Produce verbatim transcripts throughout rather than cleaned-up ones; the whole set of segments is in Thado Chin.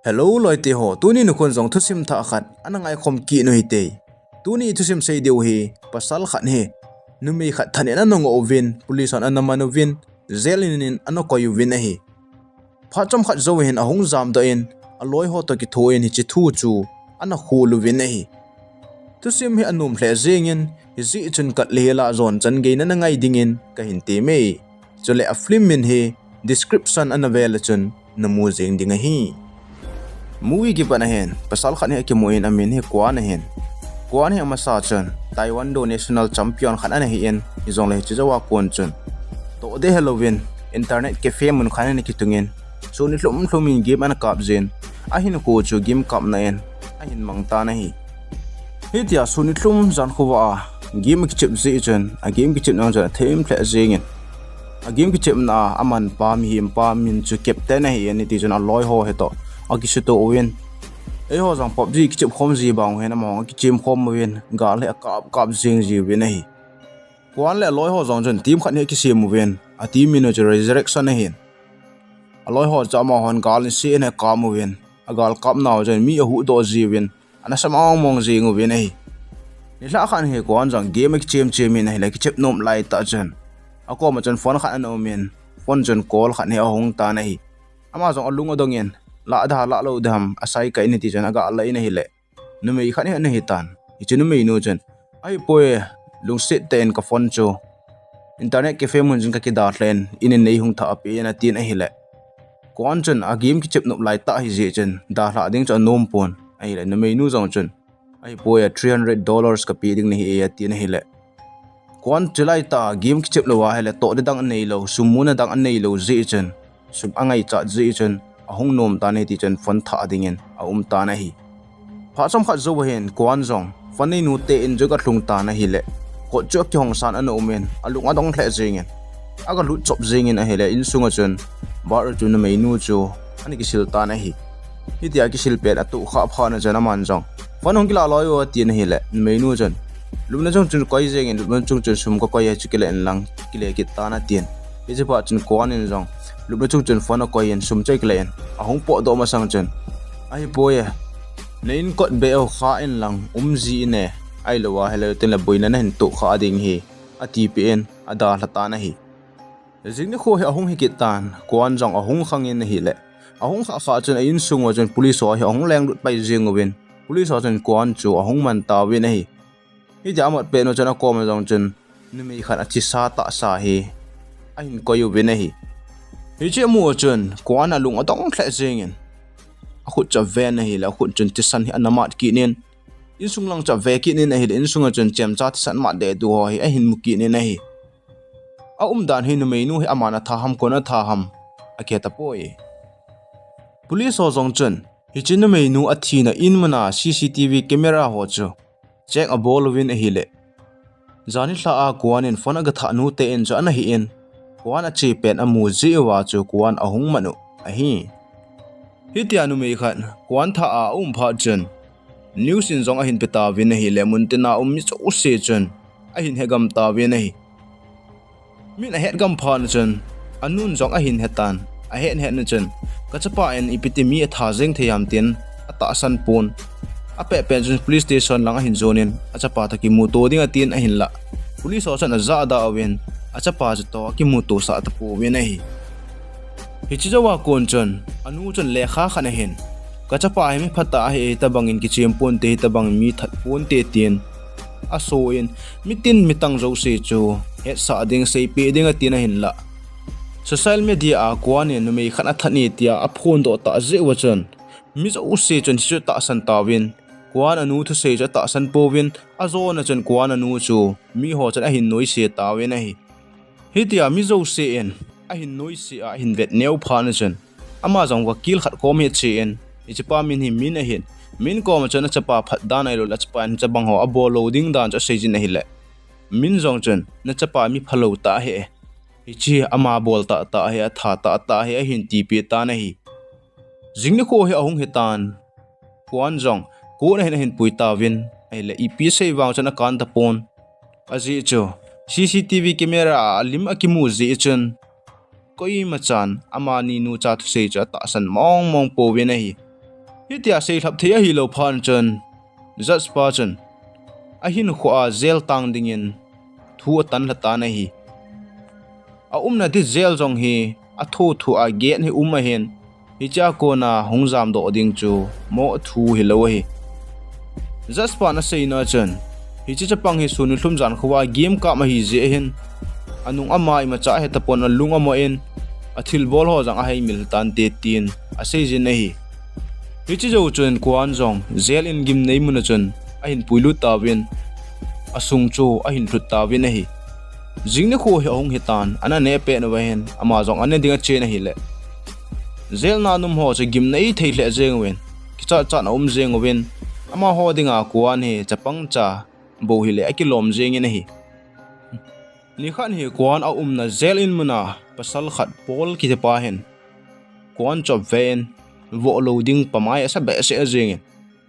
Hello loite ho, tuni nikho jong thusim thah khat ana ngaikhom kit u hite. Tuni thusim sei diu hi pasal khat hi numei khat thanin ana ngoh uvin, police hon ana man uvin, jail in in ana koi uvin ahi. Phat chomkhat jou hin ahung jamdoh in, aloi ho toh kitho in hiche thu chu ana khol uvin ahi. Thusim hi anom lheh jengin, hijeh chun kat le hela jon chan gei nana ngai dingin kahin temme. Chule a film min hi description ana vel a chun namu jeng ding ahi. Movie kipat a hin pasal khat hi akimu in, amin hi Kwon ahin. Kwon hi amasa chun Taekwondo national champion khat ana hi in, hijongle hiche jouva kon chun toh deh helouvin internet cafe mun khat ana kitungin, suni lhum lhum in game ana kap jin, ahinkho chu game kapna in ahin mang tan ahi. Hitia suni lhum jan khovah a game akichep jeh chun, a game kichepna chun athim lheh jengin, a game kichepna a amanpa, mihem pa min chu captain ahi in, hiti chun aloi ho hitoh akisutoh uvin, eiho jong PUBG kichep khom ji bang u hin amaho akichem khom uvin, gal hi akap kap jeng jiuvin ahi. Kwon le aloi ho jong chun team khat hi akisem uvin, a team min u chu Resurrection ahin. Aloi ho chu amahon gal niseh in akap uvin, agal kapnau chun mi ahuhdoh jiuvin, ana sa mong mong jeng uvin ahi. Nilhah khat hi Kwon jong game akichem chem in ahile, kichep nom laitah chun akoma chun phone khat ana um in, phone chun call khat hi ahung tan ahi. Ama jong alung adong in, lah da lah lou ding ham, asai kai in, hiti chun aga lah in ahile, numei khat hi ana hitan. Hiche numeinu chun, ahipoi, lungset tah in ka phone chu internet cafe mun chun kakidalhan in, in in neihung thah peh in, atin ahile, Kwon chun a game kichep nop laitah ahijeh chun dalhah ding chu anom pon ahile, numeinu jong chun, ahipoi, three hundred dollars kapeh ding nahi e, atin ahile, Kwon chulaitah a game kichep louva ahile toh ding dang aneilou, sum muna dang aneilou jeh chun, sum angaichat jeh chun ahung nom tan ahi, ti chun phone thah dingin aum tan ahi. Phat chomkhat jou ahin Kwon jong phone neinu te in chu agalhung tan ahile, kot chu akihong san ana um in, alung adong lheh jengin, agalut chop jengin ahile, insunga chun Bar chu numeinu chu ana kisil tan ahi. Hitia kisil pet atohkhah phat na chun aman jong, phone hung kilah loi o, atin ahile, numeinu chun, lupna chung chun koi jengin, lupna chung chun sum kakoi a, hichu kile inlang kile kit tan, atin. Hiche phat chun Kwon in jong lupna chung chun phone akoi in sum chu akile in, ahung potdoh masang chun, ahipoi, na inkot beh u kha inlang um ji in e, ahilou ahile tin le boina nahin tohkhah ding ahi, atipeh in adalha tan ahi. Jing nikho hi ahung hikit tan, Kwon jong ahung khangin ahile, ahung khah khah chun a insung uva chun police ho hi ahung lenglut pai jeng uvin, police ho chun Kwon chu ahung man tauvin ahi. Hitia amat pet u chun akoma jong chun numei khat athisa tahsa hi ahin koi uvin ahi. Hiche amu u chun Kwon alung adong lheh jengin, akhut chu aven ahile, akhut chun thisan hi ana mat kit in, insung lang chu ave kit in ahile, insunga chun chemcha thisan mat dehdu ho hi ahin mu kit in ahi. Aumdan hi numeinu hi aman atha ham, kon atha ham, akihe tapoi. Police ho jong chun hiche numeinu athina in muna C C T V camera ho chu check abol uvin ahile, jani lhah a Kwon in phone agathah nu te in chu ana hi in, Kwon ache pet amu jeh uva chu Kwon ahung man u ahi. Hitia numei khat Kwon thah a aum phat chun news in jong ahin pe tauvin ahile, muntina um mi jouse chun ahin hegam tauvin ahi. Min ahetgam phat na chun anun jong ahin hetan, ahet hetna chun, kachapa in ipi ti mi atha jeng thei ham tin atahsan pon. Apehpeh chun police station lang ahin jon in, achapa toh kimuto ding atin ahinlah, police ho chun ajahda uvin, achapa chutoh akimuto sah tapouvin ahi. Hiche jouva kon chun anu chun lekha khat ahin, kachapa hi mi phatah ahi, hitobangin kichem ponte, hitobangin mi that ponte tin aso in, mitin mitang jouse chu hetsah ding, seipeh ding atin ahinlah, social media a Kwon in numei khat athat e tia aphondoh tah jeh uva chun mi jouse chun hichu atahsan tauvin, Kwon anu thusei chu atahsan pouvin, ajona chun Kwon anu chu miho chun ahin noise tauvin ahi. Hitia mi jouse in ahin noise a ahin vet neo phat na chun, ama jong vakil khat kom hi ache in, hichepa min hi Min ahin, Min koma chun achapa phat dan ahiloule achapa in chabang ho abol lou ding dan chu aseijin ahile, Min jong chun, nachapa mi phalou tah ahi e, hiche ama bol tahtah ahi, atha tahtah ahi, ahin tipeh tan ahi. Jing nikho hi ahung hitan, Kwon jong court a hin ahin pui tauvin ahile, ipi sei vang chun akan tapon. Ajeh chu C C T V camera a alim akimu jeh chun koimachan amani nucha thusei chu atahsan mong mong pouvin ahi. Hitia seilhap thei ahilou phat chun, judge pa chun ahinkhoa jail tang dingin thu atan lha tan ahi. Aumna ding jail jong hi athotho a gate hi um ahin, hichea kona hung jamdoh ding chu moh thu hilou ahi. Judge pan aseina chun, hiche chapang hi sun nilhum jan khova game kap ahi jeh hin, anung ama imacha ahetapon, alung amoh in, athilbol ho jong aheimil tante tin aseijin ahi. Hiche jou chun Kuan jong jail in gimnei muna chun ahin puilut tauvin, asung chu ahin lhut tauvin ahi. Jing nikho hi ahung hitan, ana neh pet uva hin ama jong ane ding achen ahile, jail na um ho chu gimnei thei lheh jeng uvin, kichat chat aum jeng uvin, amaho dinga Kuan hi chapang cha bou hile akilom jengin ahi. Nikhat hi Kuan aumna jail in muna pasal khat Paul kitipa hin Kuan chu aven, voh lou ding pamai asa behseh jengin,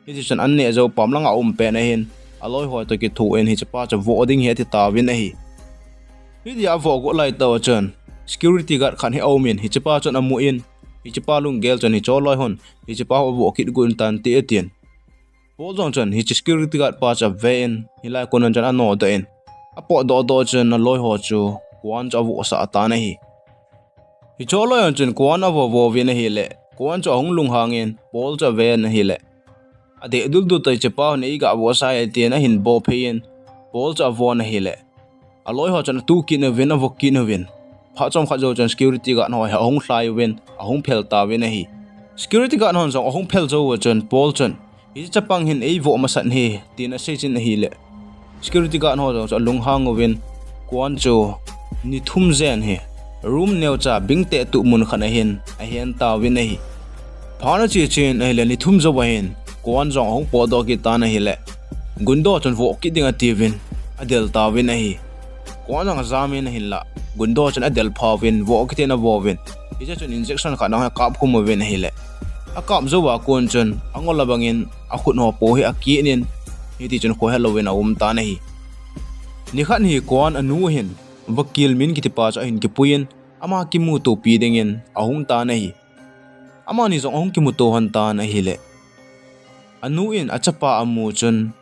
hitichun an neh jou pam langa aum pen ahin, aloi ho toh kithoin hichepa chu voh ding hi ati tauvin ahi. Hitia avoh got laitah chun security guard khat hi aumin, hichepa chun amun, hichepa lunggel chun hiche loi hon hichepa ho voh kit got tante atin. Paul jong chun hiche security guard pa chu aven, hilai kon chun anodoh in, apotdoh doh chun aloi ho chu Kuan chu avohsah tan ahi. Hiche loi hon chun Kuan avoh vo uvin ahile, Kuan chu ahung lunghangin Paul chu aven ahile, adeh duldul toh hichepa hon eiga vohsah e tin ahin bophei in, Paul chu avon ahile, aloi ho chun atu kit uvin, avoh kit uvin. Phat chomkhat jou chun security guard ho hi ahung lhai uvin, ahung phel tauvin ahi. Security guard hon jong ahung phel jou uva chun Paul chun, hiche chapang hin eivoh masat ahi, tin aseijin ahile, security guard ho jong chu alunghang uvin, Kuan chu ni thum jen hi room neocha bingteh tuh mun khat ahin ahen tauvin ahi. Phat ache chen ahile, ni thum jou ahin Kuan jong ahung potdoh kit tan ahile, gundo chun voh kit ding atiuvin, adel tauvin ahi. Kuan jong ajamin ahinla, gundo chun adelpha uvin, voh kit in avoh uvin, hiche chun injection khat ahung akap khum uvin ahile, akap jouva kon chun angol abangin akhut ho po hi akit in, hitichun khohelouvin aum tan ahi. Nikhat hi Kuan anu hin Vakil Min kitipa chu ahin kipuiyin, ama kimutopi dingin ahung tan ahi. Amani jong ahung kimuto lhon tan ahile, anu in achapa amu chun,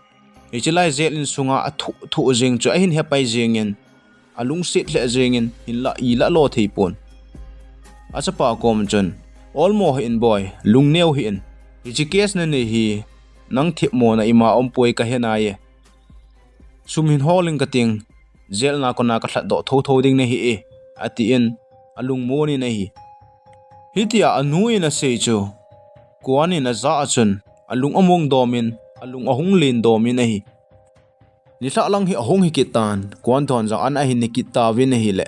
hiche lai jail in sunga athoh thoh jeng chu ahin hepai jengin, alungset lheh jengin, hinla ilah lo theipon. Achapa kom chun, olmo hih in boi, lungneo hih in, hiche case nanei hi nang themmo na ima umpoi kahe nai e. Sum hin hol inge kating, jail na kona kalhatdoh thotho ding nahi e, atin, alungmon in ahi. Hitia anu in asei chu Kuan in ajah a chun alung among domin, alung ahung len domin ahi. Nilhah lang hi ahung hikit tan, Kuan toh jong an ahin ne kit tauvin ahile,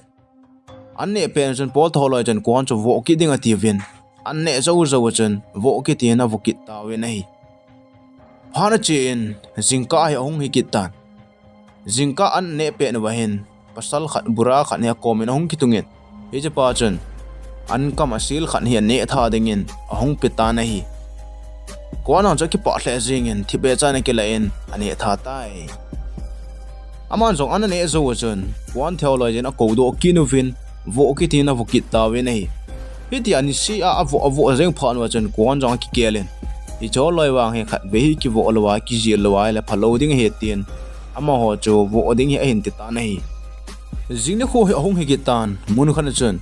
an neh pet chun Paul toh loi chun Kuan chu voh kit ding atiuvin, an neh jou jou chun voh kit in avoh kit tauvin ahi. Phat ache in jingkah hi ahung hikit tan. Jingkah an neh pet uva hin pasal khat, bura khat hi akomin ahung kitungin, hichepa chun ankam asil khat hi aneh tha dingin ahung pe tan ahi. Kuan jong chu akipah lheh jengin thipbeh chan akilah in aneh tha tai. Aman jong an aneh jou a chun Kuan theo loi jin akoudoh kit uvin, voh kit in avoh kit tauvin ahi. Hitia niseh a avoh avoh jeng phat uva chun Kuan jong akikel in, hiche loi vang hi khatvei hi kivoh louva, kijil louva ahile phalou ding ahi tin, amaho chu voh ding hi ahin ti tan ahi. Jing nikho hi ahung hikit tan, mun khat a chun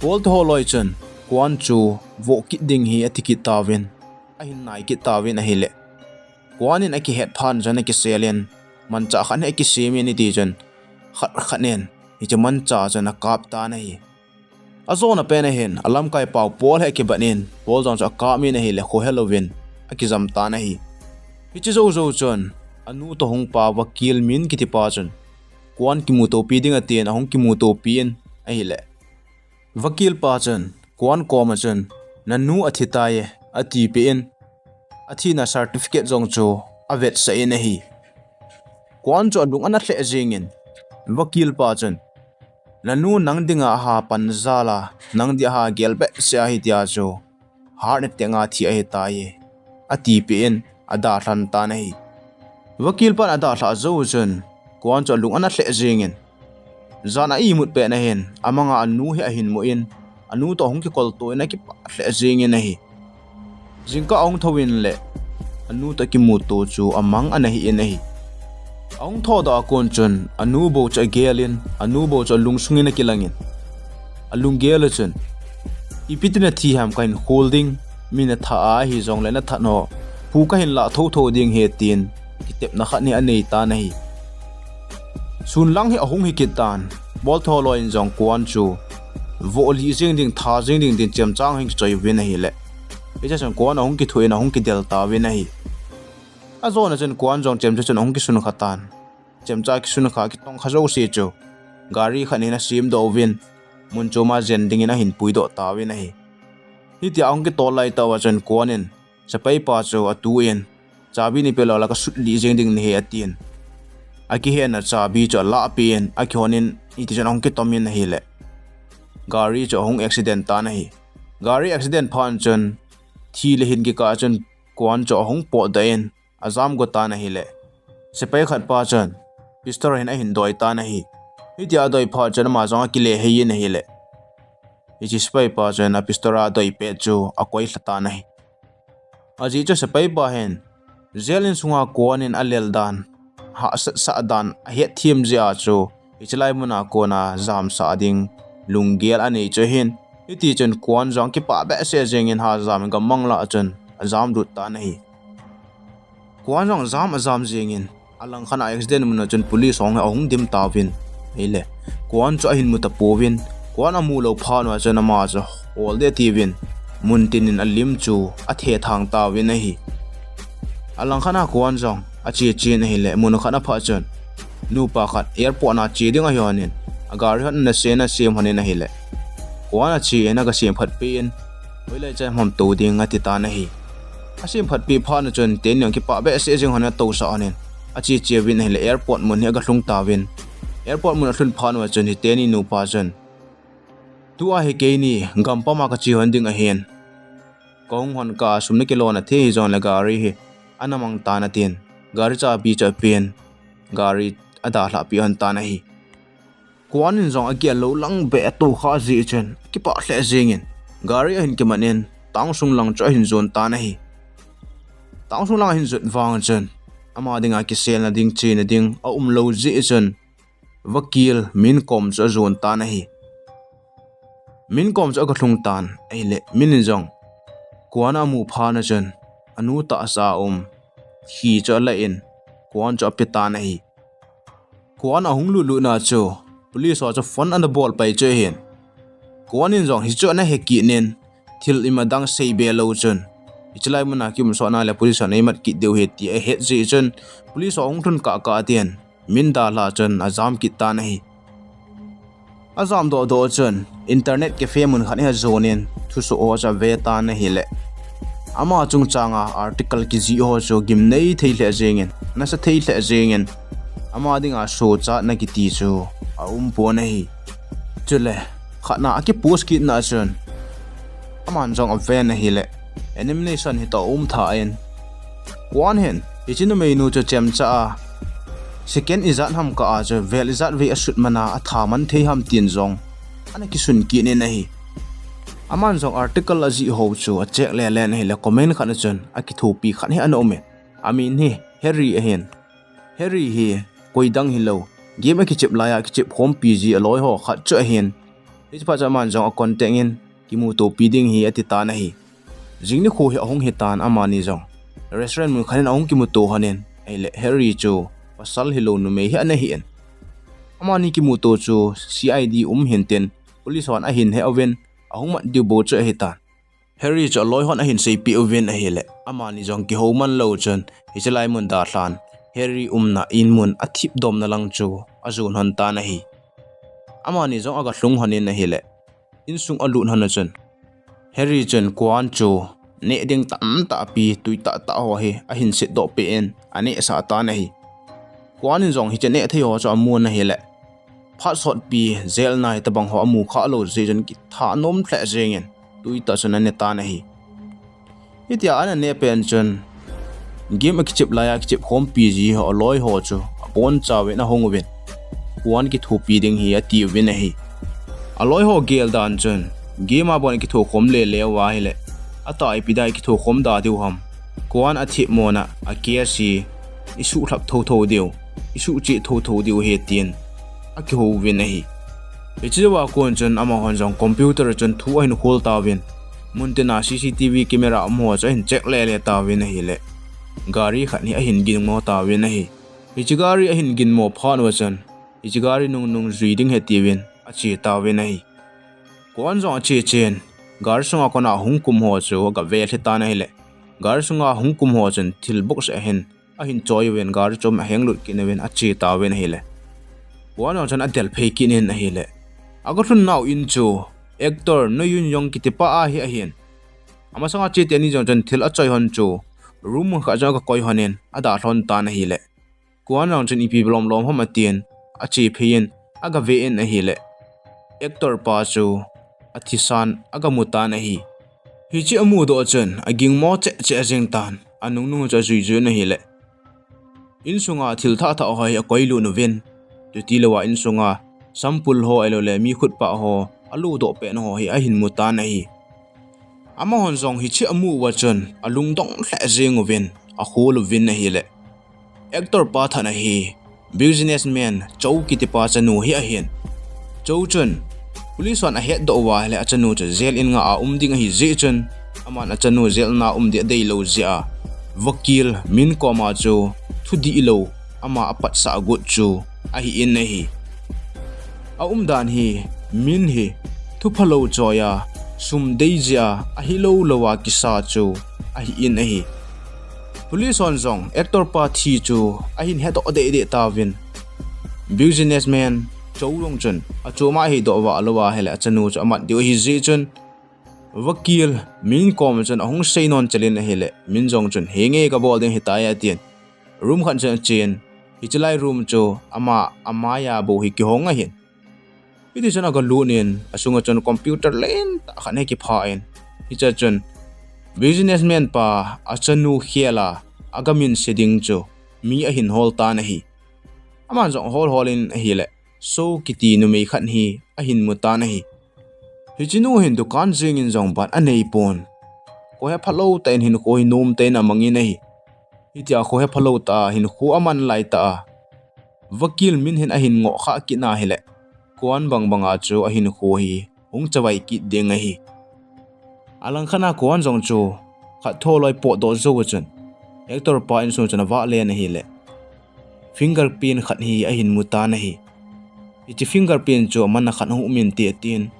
Paul toh loi chun Kuan chu voh kit ding hi ati kit tauvin, ahin nai kit tauvin ahile, Kuan in akihet phat chun akisel in, manchah khat hi akisem in hitichun khat khat in hiche manchah chun akap tan ahi. Ajona pen ahin alamkai pau Paul hi akibat in, Paul jong chu akap in ahile khohelouvin akijam tan ahi. Hiche jou jou chun anu toh hung pa Vakil Min kitipa chun Kuan kimutopi ding atin ahung kimutopi in ahile, Vakil pa chun Kuan koma chun, nanu athi tai e, atipeh in, athina certificate jong chu avetsah in ahi. Kuan chu alung ana lheh jengin, Vakil pa chun, nanu nang dinga aha pan jal a, nang dia aha gel behseh ahi tia chu heart attack a thi ahitai, atipeh in adalhan tan ahi. Vakil pan adalhah jou chun Kuan chu alung ana lheh jengin, jan a imut pet ahin amanga anu hi ahin mu in, anu toh ahung kikolto in akipah lheh jengin ahi. Jingkah ahung thou in le anu toh kimuto chu amang ana hi in ahi. Ahung thoudoh a kon chun anu bou chu agel in, anu bou chu alungsung in akilang in, alunggel a chun, ipi tina thi ham, kahin khol ding, mi natha a ahi jongle natha ho phu kahin lah thotho ding ahi, tin kitepna khat hi anei tan ahi. Sun lang hi ahung hi kit tan, boltho loi in jong Kuan chu voh lih jeng ding, tha jeng ding tin chemcha ahin kichoi uvin ahile, hiche chun Kuan ahung kithu in ahung kidel tauvin ahi. Ajona chun Kuan jong chemcha chun ahung kisun kha tan, chemcha kisun kha, kitong kha jouse chu gari khat in asemdoh uvin, mun chom a jen dingin ahin puidoh tauvin ahi. Hitia ahung kitol lai tah uva chun Kuan in sepai pa chu atu in, chabi nei peh lou le kasut lih jeng ding nahi, atin, akihenna chabi chu alah peh in akihon in, hiti chun ahung kitom in ahile, gari chu ahung accident tan ahi. Gari accident phat chun thi le hin kikah chun Kuan chu ahung potdoh in ajam go tan ahile, sepai khat pa chun pistol hin ahin doi tan ahi. Hitia adoi phat chun ama jong akile hei in ahile, hiche sepai pa chun a pistol adoi pet chu akoi lha tan ahi. Ajeh chu sepai pa hin jail in sunga Kuan in alel dan, hahsat sah dan ahet them jeh a chu hiche lai muna kona jamsah ding lunggel anei chu ahin, hiti chun Kuan jong kipah behseh jeng in hajam in gamang lah a chun ajam lut tan ahi. Kuan jong jam ajam jeng in, alangkhat a accident mun a chun police ho ahung dim tauvin ahile, Kuan chu ahin mu tapouvin, Kuan amu lou phat uva chun ama chu hol deh tiuvin, mun tin in alim chu athethang tauvin ahi. Alangkhat a Kuan jong ache chen ahile, mun khat a phat chun nupa khat airport na che ding ahi hon in, agari hon ana sem, ana sem hon in ahile, Kuan ache in, aga sem phat peh in, hoilai chan ham tou ding, ati tan ahi. Asem phat peh phat na chun teni jong kipah behseh jeng hon in atousah hon in, ache che uvin ahile, airport mun hi aga lhung tauvin, airport mun alhun phat uva chun hiteni nupa chun, tua hi keini gampam a kache hon ding ahin, kahung hon kah a sum nakilona thei hijongle gari hi ana mang tan, atin, gari chabi chu apen, gari adalhah peh hon tan ahi. Kuan in jong agel lou lang beh atoukha jeh chun akipah lheh jeng in, gari ahin kiman in town sung lang chu ahin jon tan ahi. Town sung lang ahin jot vang chun ama dinga kiselna ding, chena ding aum lou jeh chun vakil Min kom chu ajon tan ahi. Min kom chu aga lhung tan ahile, Min in jong Kuan amu phat na chun anu tahsa a um khi chu alah in, Kuan chu ape tan ahi. Kuan ahung lut lut na chu police ho chu phone ana bol pai chu ahin, Kuan in jong hichu ana he kit in, thil ima dang seibe lou chun, hiche lai muna kium sot na le police hon eimat kit diu ahi ti ahet jeh chun, police ho ahung lhun kah kah tin Min dalha chun ajam kit tan ahi. Ajam doh doh chun internet cafe mun khat hi ajon in thusoh ho chu ave tan ahile, ama chungchang a article kijih ho chu gimnei thei lheh jeng in, nasa thei lheh jeng in, ama dinga sochatna kiti chu aum pon ahi. Chule khatna akipost kitna chun aman jong aven ahile, animation hi toh aum tha in, Kuan hin hiche numeinu chu chemcha a second ijat ham kah a chu vel ijat vei asut man a atha man thei ham tin jong ana kisun kit in ahi. Aman jong article ajih ho chu acheck lele in ahile, comment khat a chun akithopi khat hi ana um in, amin hi Harry ahin, Harry hi koidang hilou, game akichep laiya kichep khompi ji aloi ho khat chu ahin, hiche phat chu aman jong acontact in, kimutopi ding ahi, ati tan ahi. Jing nikho hi ahung hitan, amani jong restaurant mun khat in ahung kimuto hon in ahile, Harry chu pasal hilou numei hi ana hi in, amani kimuto chu C I D um hin tin, police hon ahin he uvin, ahung mat diu bou chu ahitan. Harry chu aloi hon ahin seipeh uvin ahile, amani jong kihou man lou chun hiche lai mun dalhan Harry umna in mun athipdomna lang chu ajon hon tan ahi. Amani jong aga lhung hon in ahile, insung alut hon a chun Harry chun Kuan chu neh ding tamtah pi tui tahtah ho hi ahin setdoh peh in anehsah tan ahi. Kuan in jong hiche neh thei ho chu amun ahile, phat sotpi jail na hitobang ho amu khalou jeh chun kithanom lheh jeng in tui tah chun ane tan ahi. Hitia ana neh pet chun game akichep laiya kichep khompi ji ho aloi ho chu abonchauvin ahung uvin, Kuan kithopi ding ahi atiuvin ahi. Aloi ho gel dan chun game a bon kitho khom lele uva ahile, Atah ipi dia kithokhom da diu ham. Kuan athemmona, a case hi isuhlhap thotho diu, isuhcheh thotho diu ahi tin akihou uvin ahi. Hiche jouva kon chun amahon jong computer chun thu ahin khol tauvin, muntina C C T V camera umho chu ahin check lele tauvin ahile, gari khat hi ahin ginmo tauvin ahi. Hiche gari ahin ginmo phat uva chun, hiche gari nungnung jui ding ahi tiuvin ache tauvin ahi. Kuan jong ache chen, gari sunga kona hung kum ho chu aga velhi tan ahile, gari sunga hung kum ho chun thil box ahin, ahin choi uvin gari chom ahenglut kit uvin ache tauvin ahile, Kuan jong chun adel phei kit in ahile, aga lhun nau in chu actor Nui Yun Yong kitipa ahi ahin. Amasanga che teni jong chun thil achoi hon chu room khat jong aga koi hon in adalhon tan ahile, Kuan jong chun ipi lom lom ham atin ache phei in aga ve in ahile, actor pa chu athisan aga mu tan ahi. Hiche amudoh chun agingmo cheh cheh jeng tan, anungnung chu ajui jui in ahile, insunga thil thah thah ho hi akoi lut uvin, chuti louva insunga sampul ho ahiloule mi khutpah ho aludoh pet ho hi ahin mu tan ahi. Amahon jong hiche amu uva chun alungdong lheh jeng uvin akhol uvin ahile, actor pa thahna hi businessman Cho kitipa chanu hi ahin. Cho chun police hon ahetdoh uva ahile achanu chu jail in nga a um ding ahi jeh chun, aman achanu jail na um ding adeilou jeh a, vakil Min koma chu thudihlou ama apatsah got chu ahin ahi. Aumdan hi Min hi thuphalou choi a, sum dei jeh a ahilou louva kisa chu ahin ahi. Police hon jong actor pa thi chu ahin hedoh dehdeh tauvin, businessman Cho jong chun achom a ahedoh vah louva ahile achanu chu amat diu ahi jeh chun, vakil Min koma chun ahung sei non chelin ahile, Min jong chun, henge kabol ding ahitai atin, room khat chun achen, hiche lai room chu ama amaiya bou hi kihong ahin. Hitichun aga lut in, asunga chun computer lentah khat hi akipha in, hichea chun businessman pa achanu khel a aga minse ding chu mi ahin hol tan ahi. Aman jong hol hol in ahile, So kiti numei khat hi ahin mu tan ahi. Hichenu hin dukan jeng in jong ban aneipon, khohe phalou tah in hinkho hi nomtah in amang in ahi. Hitia khohe phalou tah a hinkho aman laitah a, vakil Min hin ahin ngoh khah kit na ahile, Kuan bangbanga chu ahinkho hi hung chavai kit ding ahi. Alangkhat a Kuan jong chu khat tholoi potdoh jou chun, actor pa insung chun avah len ahile, fingerprint khat hi ahin mu tan ahi. Hiche fingerprint chu amanna khat hung um inte atin,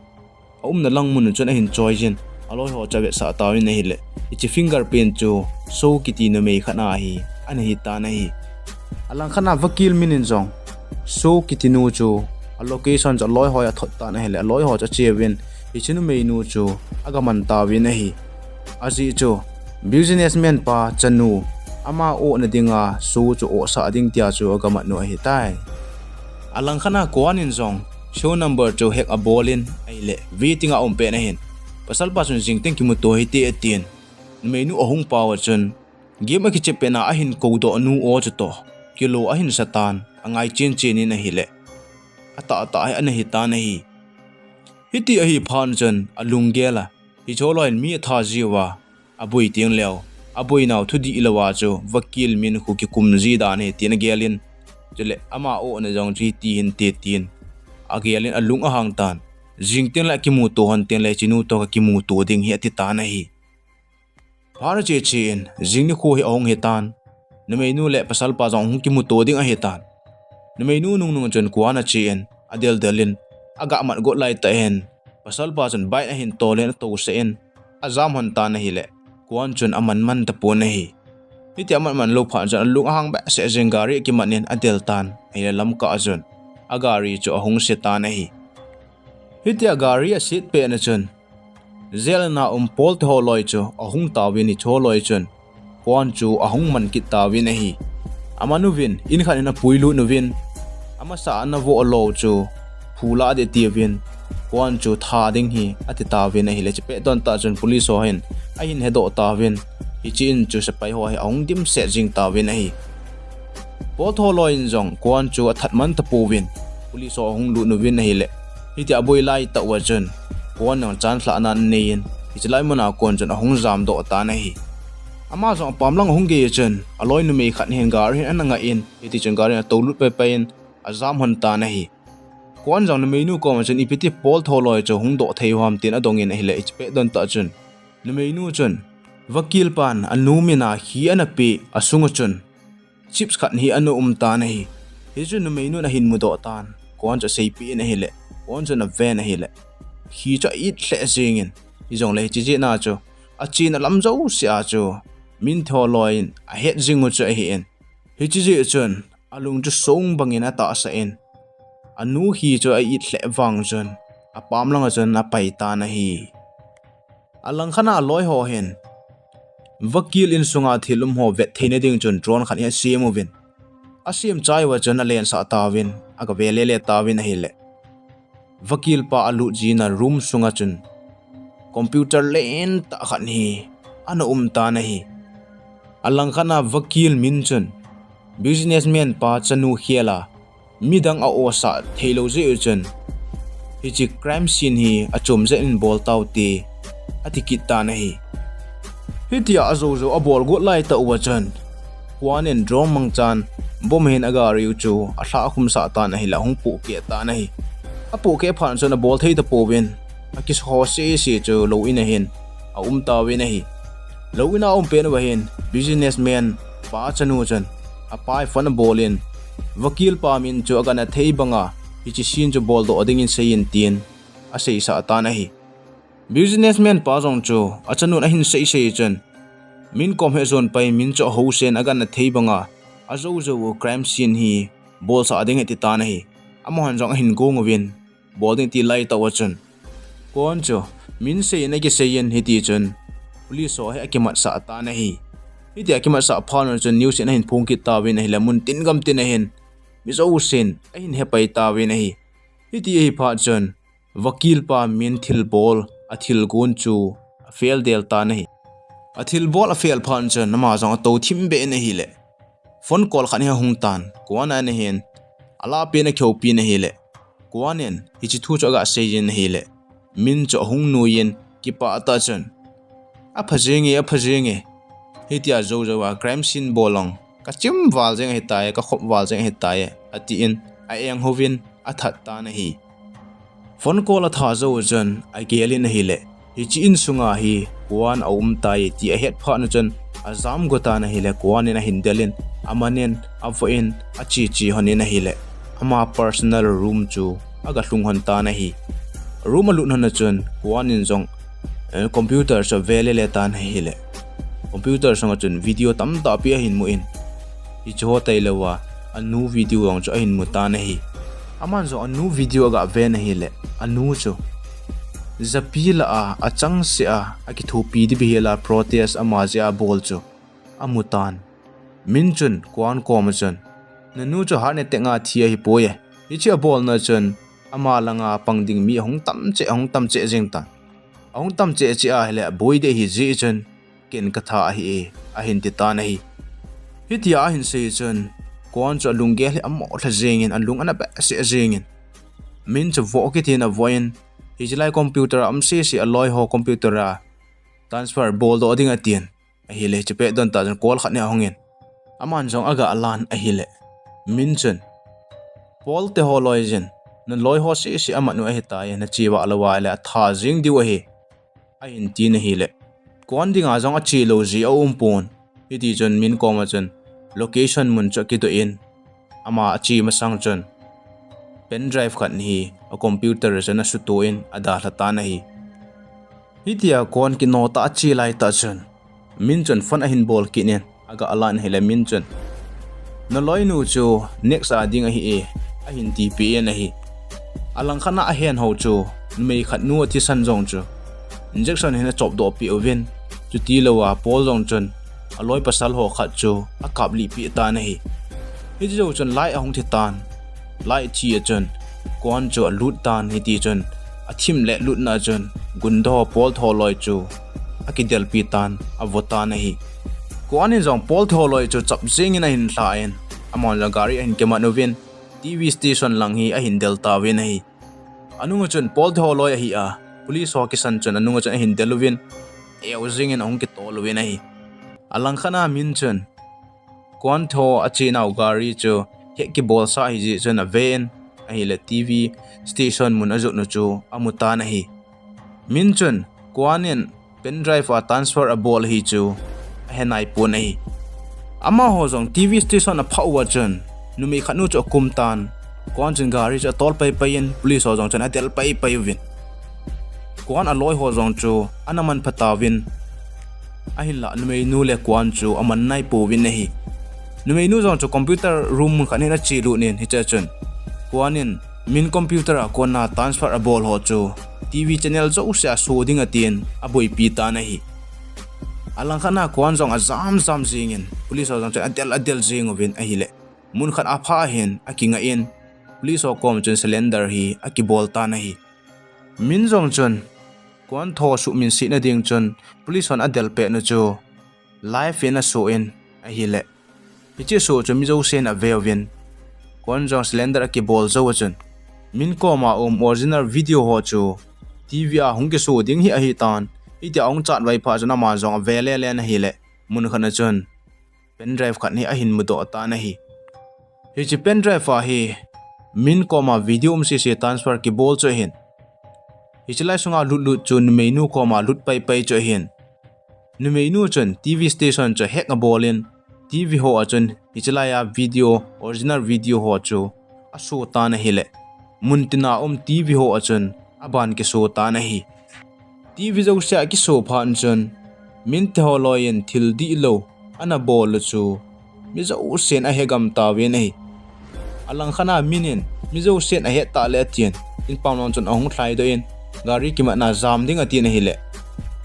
aumna lang mun chun ahin choi jin, aloiho chu avetsah tauvin ahile, hiche fingerprint chu So kiti numei khat a hi ana hitan ahi. Alangkhat a vakil Min in jong So kiti nu chu a location chu aloiho athot tan ahile, aloiho chu acheuvin, hiche numeinu chu aga man tauvin ahi. Ajeh chu businessman pa chanu ama ohna dinga So chu ohsah ding tia chu aga mat u ahitai. Alangkhat a Kuan in jong So number chu hack abol in ahile, waiting a aum pet ahin, pasalpa chun jingteng kimuto hite atin, numeinu ahung pao a chun, game akichep petna ahin koudoh nu o chutoh kilo ahin satan, angai chen chen in ahile, atahtah hi ana hitan ahi. Hiti ahi phat chun alunggel a, hiche holoi in mi atha jiuva, aboi tengleu, aboinau thudihlou a chu vakil Min khu kikum ji dan ahi tin agel in, chule ama ohna jong chu hiti hinte tin agel in alung ahang tan, jingteng le akimuto hon tengle hichenu toh kakimuto ding ahi ati tan ahi. Phat ache che in, jing nikho hi ahung hitan, numeinu le pasalpa jong ahung kimuto ding ahitan. Numeinu nungnung chun Kuan ache in, adel del in, aga mat got laitah hin, pasalpa chun bike ahin tol in atousah in, ajam hon tan ahile, Kuan chun aman man tapon ahi. Hiti aman man lou phat chun alung ahang behseh jeng, gari akiman in adel tan ahile, lamkah a chun agari chu ahung se tan ahi. Hitia gari aset petna chun, jail na um Paul te holoi chu ahung tauvin, hiche holoi chun Kuan chu ahung man kit tauvin ahi. Aman uvin, in khat in apuilut uvin, amasa ana voh lou chu phulah ding atiuvin, Kuan chu tha ding ahi ati tauvin ahile, hiche pet don tah chun police ho hin ahin hedoh tauvin, hiche in chu sepai ho hi ahung dimset jing tauvin ahi. Paul te holoi in jong Kuan chu athat man tapouvin, police ho ahung lut uvin ahile, hitia aboi laitah uva chun Kuan jong chance lhahna anei in, hiche lai muna kon chun ahung jamdoh tan ahi. Ama jong apam lang ahung gei chun aloi numei khat hin gari hin ana ngah in, hiti chun gari in atou lut pai pai in ajam lhon tan ahi. Kwon jong numeinu koma chun ipi ti Paul tholoi chu hung doh thei u ham tin adong in ahile, hiche pet don tah chun numeinu chun vakil pan anu mina khi ana pe asunga chun chips khat hi ana um tan ahi. Hichu numeinun ahin mudoh tan, Kwon chu aseipeh in ahile, Kwon chun aven ahile, khi chu a-it lheh jeng in, hijongle hiche jeh a chu achena lam jouse a chu Min tholoi in ahet jing u chu ahi in. Hiche jeh chun alung chu song bang in atahsan, anu khi chu a-it lheh vang chun apam langa chun apai tan ahi. Alangkhat a aloi ho hin vakil insunga thil um ho vet theina ding chun drone khat hi asem uvin, asem chai uva chun alensah tauvin, agave lele tauvin ahile, vakil pa alut jina room sunga chun computer lentah khat hi ana um tan ahi. Alangkhat a vakil Min chun businessman pa chanu khel a midang a-osah theilou jeh u chun hiche crime scene hi achom jeh in bol taute, ati kit tan ahi. Hitia ajou jou abol got lai tah uva chun Kwon in drone mangchan bomb hin agari u chu alha akhumsah tan ahile, ahung pohkeh tan ahi. Apohkeh phat chun abol thei tapouvin, akiho sese chu lou in a hin aum tauvin ahi. Lou in a aum pen uva hin businessman pa chanu chun apa hi phone abol in, vakil pa Min chu agangthei banga hiche scene chu boldoh dingin seiyin tin aseisah tan ahi. Businessman pa jong chu achanun ahin seisei chun Min kom hi ajon pai, Min chu ahousen agangthei banga ajou jou u crime scene hi bolsah ding ati tan ahi. Amahon jong ahin gong uvin, bol ding ti lai tah uva chun Kwon chu Min seiyin akiseiyin, hiti chun police ho hi akimatsah tan ahi. Hitia akimatsah phat un chun news in ahin phong kit tauvin ahile, mun tin gam tin a hin mi jousen ahin hepai tauvin ahi. Hiti ahi phat chun vakil pa Min thilbol, athilgon chu afail del tan ahi. Athilbol afail phat chun ama jong atou thim beh in ahile, phone call khat hi ahung tan, Kwon a ana hin alahpeh in akihoupi in ahile, Kwon in hiche thu chu aga seiyin ahile, Min chu ahung nuiyin kipah tah chun, apha jenge, apha jenge, hitia jou jou a crime scene bol jong kachim val jeng ahitai, kakhop val jeng ahitai, atin a-eng houvin athat tan ahi. Phone call atha jou chun agel in ahile, hiche insunga hi Kwon aum tai ti ahet phat un chun ajam go tan ahile, Kwon in ahin del in, aman in, avoh in, ache che lhon in ahile, ama personal room chu aga lhung lhon tan ahi. Room alut lhon a chun Kwon in jong computer chu ave lele tan ahile, computer sunga chun video tamtah pi ahin mu in, hiche ho tailouva anu video jong chu ahin mu tan ahi. Aman jong anu video aga ven ahile, anu chu japi lah a achangseh a akithopi ding bihel a protest ama jeh a abol chu amu tan. Min chun Kwon koma chun, nanu chu heart attack a thi ahipoi e, hiche abolna chun ama langa pang ding mi ahung tam cheh, ahung tam cheh jeng tan. Ahung tam cheh cheh ahile aboi ding ahi jeh chun, ken katha ahi e, ahin ti tan ahi. Hitia ahin sei chun Kwon chu alunggel hi amo lha jengin, alung ana behseh jengin, Min chu voh kit in avoh in, hiche lai computer a um sese, aloi ho computer a transfer boldoh ding atin ahile, hiche pet don tah chun call khat hi ahungin, aman jong aga lan ahile, Min chun, Paul te ho loi jin, naloi ho sese amat u ahitai, nache vah louva ahile atha jeng diu ahi, ahin tin ahile, Kwon dinga jong ache lou ji aumpon. Hiti chun Min koma chun location mun chu akidoh in, ama ache masang chun pen drive khat hi a computer a chun asutoh in adalha tan ahi. Hitia Kwon kino tah a ache lai tah chun Min chun phone ahin bol kit in, aga lan ahile Min chun, naloinu chu next a ding ahi e, ahin tipeh in ahi. Alangkhat a ahen ho chu numei khat nu athisan jong chu injection hin achopdoh peh uvin, chutilouva Paul jong chun aloi pasal ho khat chu akaplih peh tan ahi. Hiche jou chun light ahung thi tan. Light thi a chun Kwon chu alut tan, hiti chun athim le lutna chun gunda ho Paul tholoi chu akidelpi tan, avo tan ahi. Kwon in jong Paul tholoi chu chap jengin ahin lha in, amahon jong gari ahin kimat uvin, TV station lang hi ahin del tauvin ahi. Anunga chun Paul tholoi ahi a, police ho kisan chun anunga chun ahin del uvin, eu jingin ahung kitol uvin ahi. Alangkhat a Min chun Kwon tho achenau gari chu hek kibolsa ahi jeh chun ave in, ahile T V station mun ajotnu chu amu tan ahi. Min chun Kwon in pendrive a transfer abol ahi chu ahe naipon ahi. Amaho jong T V station aphah uva chun numei khatnu chu akum tan. Kwon chun gari chu atol paipai in police ho jong chun adel paipai uvin. Kwon aloi ho jong chu ana manpha tauvin, ahinla numeinu le Kwon chu aman naipouvin ahi. Numeinu jong chu computer room mun khat hin achelut in hiche chun Kwon in Min computer a kona transfer abol ho chu T V channel jouse a so ding atin aboipi tan ahi. Alangkhat a Kwon jong ajam jam jingin police ho jong chun adel adel jing uvin ahile, mun khat aphah hin akingah in police ho kom chun cylinder hi akibol tan ahi. Min jong chun Kwon tho suhminsetna ding chun police hon adel petnu chu live in aso in ahile, hiche so chu mi jousen aveuvin, Kwon jong cylinder akibol jou a chun Min koma um original video ho chu T V a hung kiso ding hi ahitan, hitia ahung chatvai phat chun aman jong ave lele in ahile, mun khat a chun pendrive khat hi ahin mudoh tan ahi. Hiche pendrive a hi Min koma video um sese transfer kibol chu ahin, hiche lai sunga lutlut chu numeinu koma lut paipai chu ahin. Numeinu chun T V station chu hack abol in, T V ho a chun hiche laiya video, original video ho chu aso tan ahile, muntina um T V ho a chun aban kiso tan ahi. T V jouse a kiso phat chun Min te ho loi in thil dihlou ana bol u chu mi jousen ahegam tauvin ahi. Alangkhat a Min in mi jousen ahet tah le atin, inpam lang chun ahung lhaidoh in, gari kimatna jam ding atin ahile,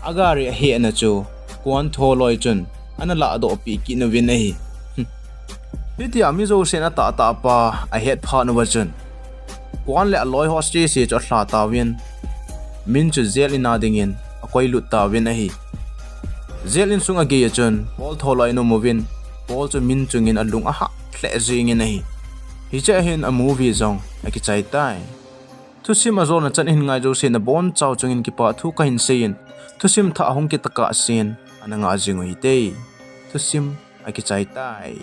agari ahehna chu Kwon tho loi chun ana lahdoh peh kit uvin ahi. Hitia mi jousen atahtah pa ahet phat uva chun Kwon le aloi ho sese chu alha tauvin, Min chu jail in a dingin akoilut tauvin ahi. Jail in sung agei a chun Paul tho loi in aum uvin, Paul chu Min chungin alung ahah lheh jingin ahi. Hiche a hin a movie jong akichai tai. Thusim ajona chan hin ngai jouse nabonchau chungin kipathu kahin seiyin, thusim thah ahung kit tokah sen ana ngah jing u hite. Thusim akichai tai.